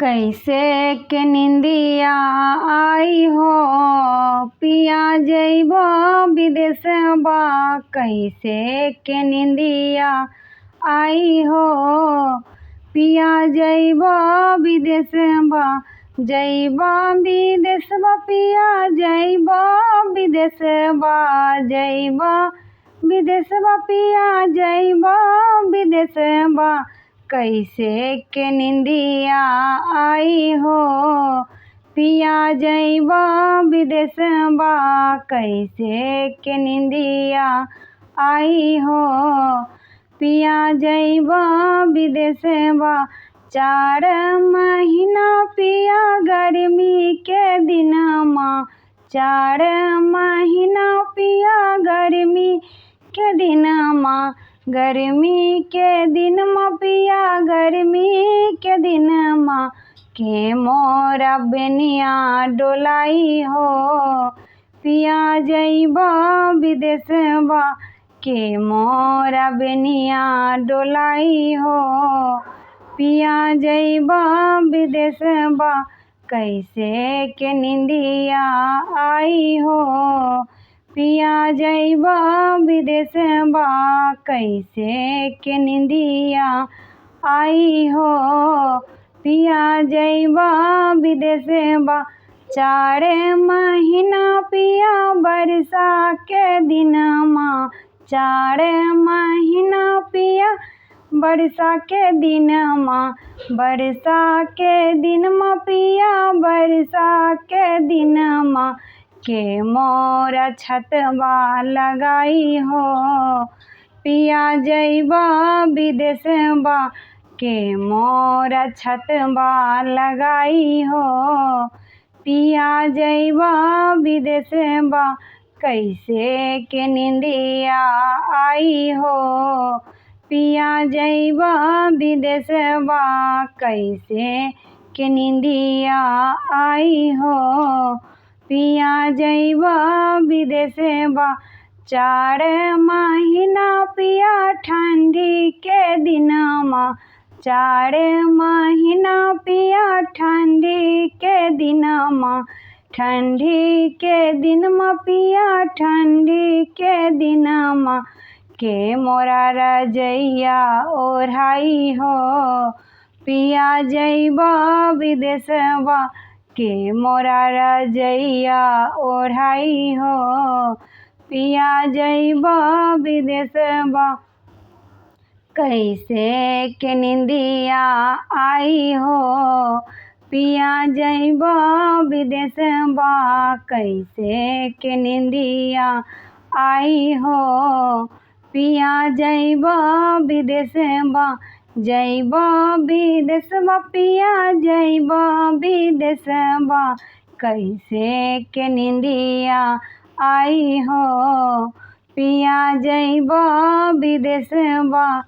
कैसे के निंदिया आई हो, पिया जइबो विदेशवा। कैसे के निंदिया आई हो, पिया जइबो विदेशवा। जइबो विदेशवा पिया जइबो विदेशवा, जइबो विदेशवा पिया जइबो विदेशवा। कैसे के निंदिया आई हो, पिया जइबो विदेशवा। कैसे के निंदिया आई हो, पिया जइबो विदेशवा। 4 महीना पिया गर्मी के दिनमा, 4 महीना पिया गर्मी के दिनमा। गर्मी के दिनमा पिया गर्मी के दिनमा, के मोरा बेनिया डोलाई हो, पिया जइबो विदेशवा। के मोरा बेनिया डोलाई हो, पिया जइबो विदेशवा। कैसे के निंदिया आई हो, पिया जइबो विदेशवा। कैसे के निंदिया आई हो, पिया जइबो विदेशवा। 4 महीना पिया बरसा के दिनमा, 4 महीना पिया बरसा के दिनमा। बरसा के दिनमा पिया बरसा के दिनमा, के मोरा छतवा लगाई हो, पिया जइबो विदेशवा। के मोरा छतवा लगाई हो, पिया जइबो विदेशवा। कैसे के निंदिया आई हो, पिया जइबो विदेशवा। कैसे के निंदिया आई हो, पिया जइबो विदेशवा। 4 महीना पिया ठंडी के दिनमा, 4 महीना पिया ठंडी के दिनमा। ठंडी के दिनमा पिया ठंडी के दिनमा, के मोरा रजैया ओढ़ाई हो, पिया जइबो विदेशवा। के मोरा रजैया ओढ़ाई हो, पिया जइबो विदेशवा। कैसे के निंदिया आई हो, पिया जइबो विदेशवा। कैसे के निंदिया आई हो, पिया जइबो विदेशवा। जइबो विदेशवा पिया जइबो विदेशवा। कैसे के निंदिया आई हो, पिया जइबो विदेशवा।